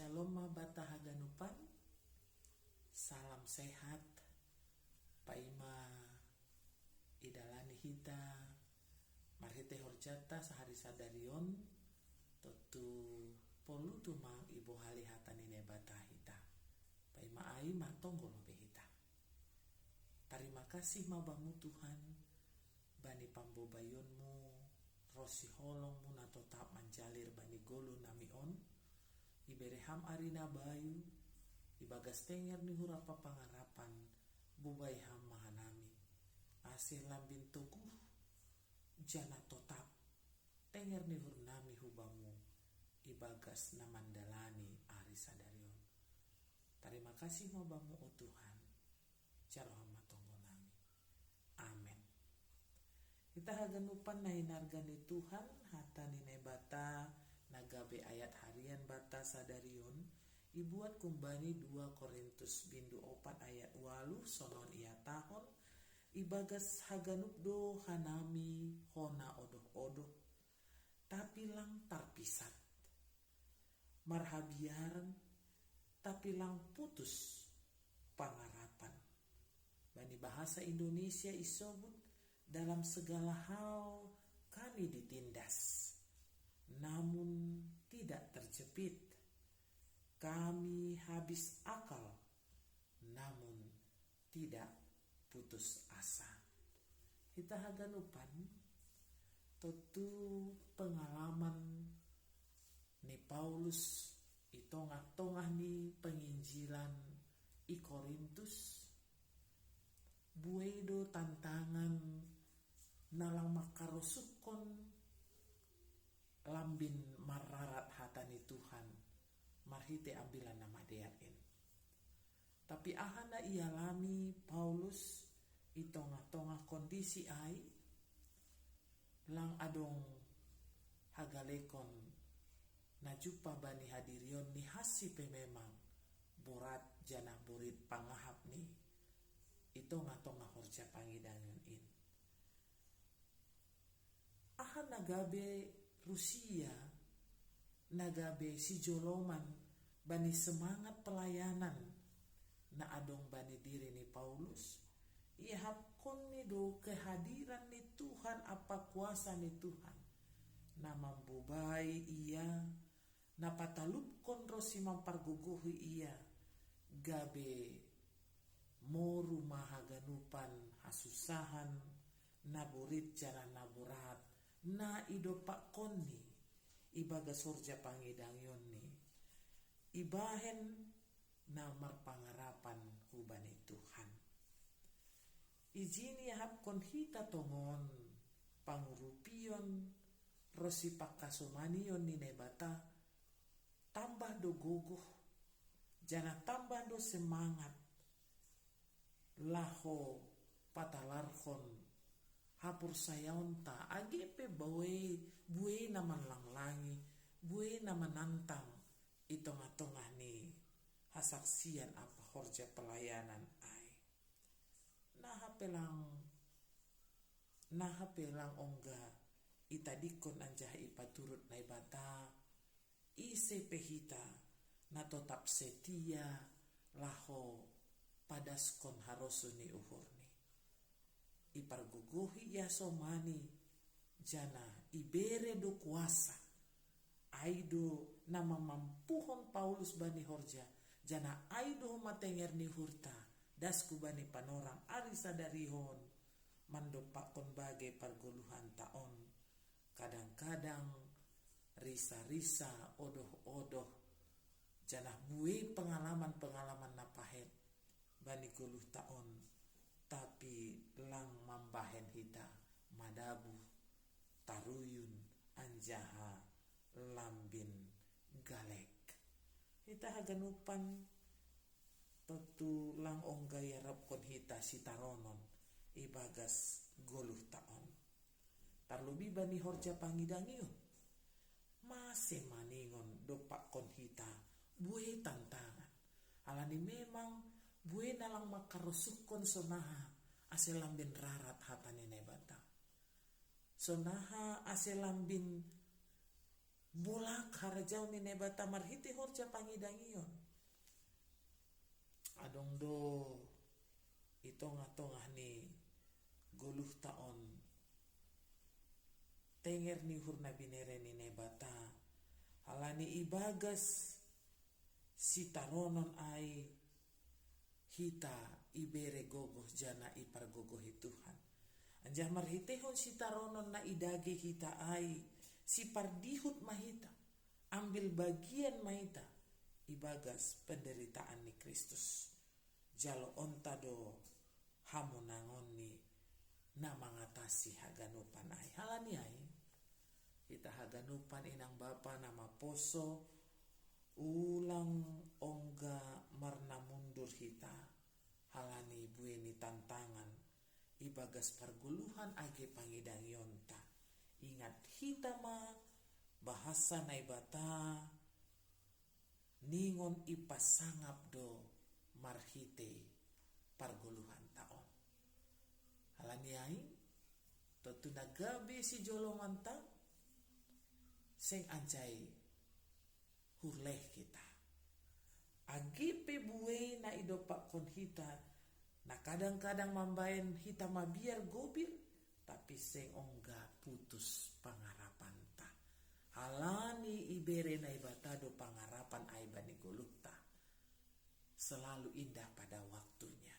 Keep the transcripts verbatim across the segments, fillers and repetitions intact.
Shalom ma bata haganupan. Salam sehat. Paima idalani hita marhite horjata sahari sadarion, totu polutu mang ibohali hata ni Naibata hita. Paima ai martonggo lobe hita. Tarima kasih ma Bamu Tuhan, bani pambobaionmu ro siholongmu na totap manjalir bani golu nami on. Ibere ham ari na bayu, ibagas tenger ni hurapa pangarapan, bobai ham ma hanami. Ase lambin toguh, jana totap, tenger ni hurnami hu Bamu, ibagas na mandalani ari sadarion. Tarima kasih ma Bamu o Tuhan. Jalo ham ma tonggo nami. Amen. Hita haganupan na hinarga ni Tuhan, hata ni Naibata na gabe ayat harian bata sadarion, ibuat kumbani dua Korintus bindu opat ayat walu, sonon ihatahon, ibagas haganup do hanami hona odoh-odoh, tapi lang tarpisat. Marhabiaran, tapi lang putus pangarapan. Bani bahasa Indonesia isobut, dalam segala hal kami ditindas, namun tidak terjepit. Kami habis akal, namun tidak putus asa. Hita haganupan, totu pengalaman ni Paulus i tongah-tongah ni penginjilan i Korintus, buei do tantangan na lang mangkarosuhkon lambin marrarat hata ni Tuhan marhite Ambilan Namadear in. Tapi aha na ialami Paulus i tongah-tongah kondisi ai? Lang adong hagalekon na jumpah bani hadirion ni hansi pe memang borat janah borit pangahap ni i tongah-tongah horja pangidangion in. Aha na gabe rusia, na gabe sijoloman bani semangat pelayanan na adong bani diri ni Paulus? Iahapkonni do kehadiran ni Tuhan ampa kuasa ni Tuhan, na mambobai ia, na patalupkon ronsi mampargogohi ia, gabe moru ma haganupan hasusahan, na borit janah na borat, na idompakkonni ibagas horja pangidangionni, ibahen na marpangarapan hubani Tuhan. Ijin iahapkon hita tongon pangurupion ronsi pangkasomanion ni Naibata, tambah do gogoh, janah tambah do semangat laho patalarhon haporsayaonta, age pe buei, buei na manlanglangi, buei na manantang i tongah-tongah ni hasaksian ampa horja pelayanan ai. Naha pe lang, naha pe lang ongga itadingkon anjaha ipaturut Naibata, ise pe hita na totap setia laho padaskon harosuh ni uhurni. Ipargogohi iasomani, janah ibere do kuasa. Ai do na mamampuhon Paulus bani horja, janah ai do homa tenger ni uhurta, dasku bani panorang ari sadarion, mandompakkon bage pargoluhanta on. Kadang-kadang risa-risa, odoh-odoh, janah buei pengalaman-pengalaman na pahet bani goluhta on, tapi lang mambahen hita madabuh, taruyun, anjaha lambin galek. Hita haganupan, tontu lang ongga iarapkon hita sitaronon ibagas goluhta on. Tarlobi bani horja pangidangion. Mase maningon dompakkon hita buei tantangan? Alani memang buei na lang mangkarosuhkon sonaha ase lambin rarat hata ni Naibata. Sonaha ase lambin bolak harajaon ni Naibata marhitei horja pangidangion. Adong do i tongah-tongah ni goluhta on tenger ni uhur na binere ni Naibata, halani ibagas sitaronon ai hita ibere gogoh janah ipargogohi Tuhan. Anjaha marhiteihon sitaronon na idagei hita ai, sipardihut ma hita, ambil bagian ma hita ibagas penderitaan ni Kristus. Jaloonta do hamonangon ni na mangatasi haganupan ai. Halani ai, hita haganupan inang bapa na maposo, ulang ongga marnamundur hita, halani buei ni tantangan ibagas pargoluhan age pangidangionta. Ingat hita ma bahasa Naibata, ningon ipasangap do marhitei pargoluhanta on. Halani ai, tontu na gabe sijolomanta, seng anjai hurleh hita. Age pe buei na idompakkon hita, na kadang-kadang mambahen hita mabiar gobir, tapi seng ongga putus pangarapanta. Halani ibere Naibata do pangarapan ai bani goluhta. Selalu indah pada waktunya.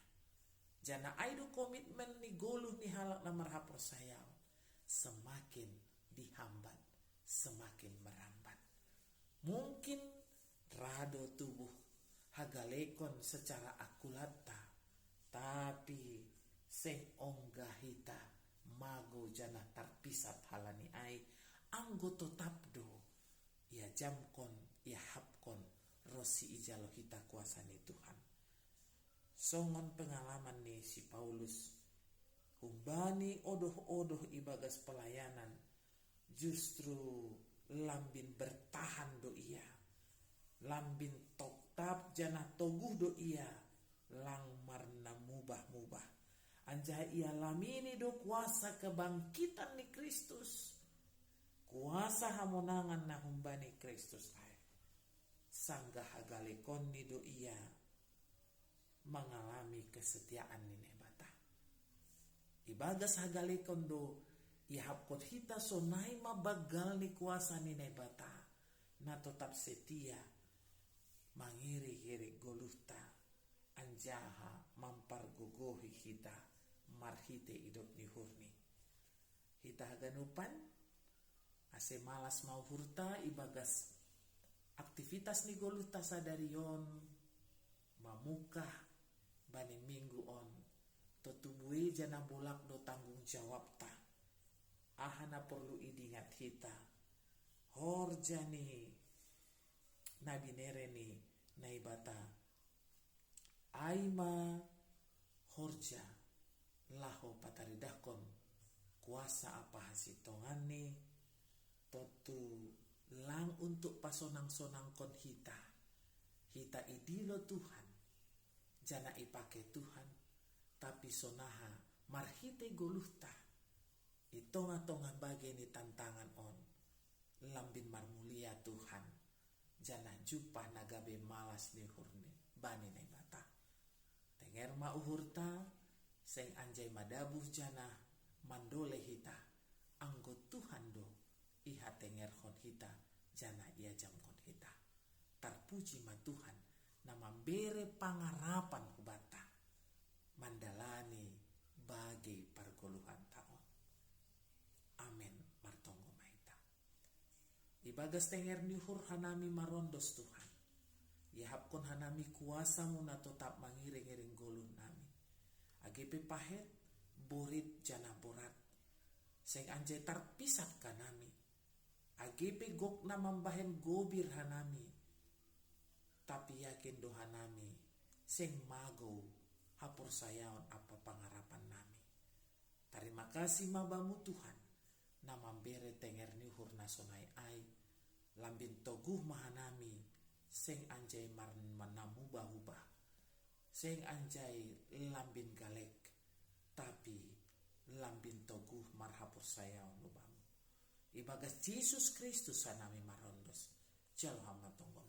Janah ai do komitmen ni goluh ni halak na marhaporsayaon, semakin dihambat, semakin merambat. Mungkin ra do tubuh hagalekon secara akulatta, tapi seng ongga hita magou janah tarpisat. Halani ai, anggo totap do iajamkon, iahapkon, ronsi ijalo hita kuasa ni Tuhan. Songon pengalaman ni si Paulus, humbani odoh-odoh ibagas pelayanan, justru lambin bertahan do ia, lambin totap janah toguh do ia, lang marnamubah-mubah. Anjaha ia lamini do kuasa kebangkitan ni Kristus, kuasa hamonangan na humbani Kristus ai. Sanggah hagalekonni do ia mangalami kesetiaan ni Naibata. Ibagas hagalekon do iahapkon hita sonai ma banggal ni kuasa ni Naibata, na totap setia mangiring-iring goluhta, anjaha mampargogohi hita marhitei idop ni uhurni. Hita haganupan, ase malas ma uhurta ibagas aktivitas ni goluhta sadari on, mamungkah bani minggu on, tontu buei janah bolak do tanggung jawabta. Aha na porlu idingat hita? Horja ni na binere ni Naibata, ai ma horja laho pataridahkon kuasa ampa hasintonganni, tontu lang untuk pasonang-sonangkon hita. Hita idilo Tuhan, janah ipake Tuhan, tapi sonaha marhitei goluhta i tongah-tongah bagei ni tantangan on, lambin marmulia Tuhan, janah jumpah na gabe malas ni uhurni bani Naibata. Tenger ma uhurta, seng anjai madabuh janah mandole hita, anggo Tuhan do ihatengerhon hita, janah iajamkon hita. Tarpuji ma Tuhan, na mambere pangarapan hubanta mandalani bagei pargoluhanta on. Amen. Martonggo ma hita. Ibagas tenger ni uhur hanami marondos Tuhan. Iahapkon hanami kuasa-Mu na totap mangiring-iring goluh nami. Age pe pahet, borit janah borat, seng anjai tarpisat hanami. Age pe gok na mambahen gobir hanami, tapi yakin do hanami seng magou haporsayaon ampa pangarapan nami. Tarima kasih ma Bamu Tuhan, na mambere tenger ni uhur na sonai ai, lambin toguh ma hanami, seng anjai mar-, manamubah-ubah, seng anjai lambin galek, tapi lambin toguh marhaporsayaon hu Bamu. Ibagas Jesus Kristus hanami maron chal hamna tongo.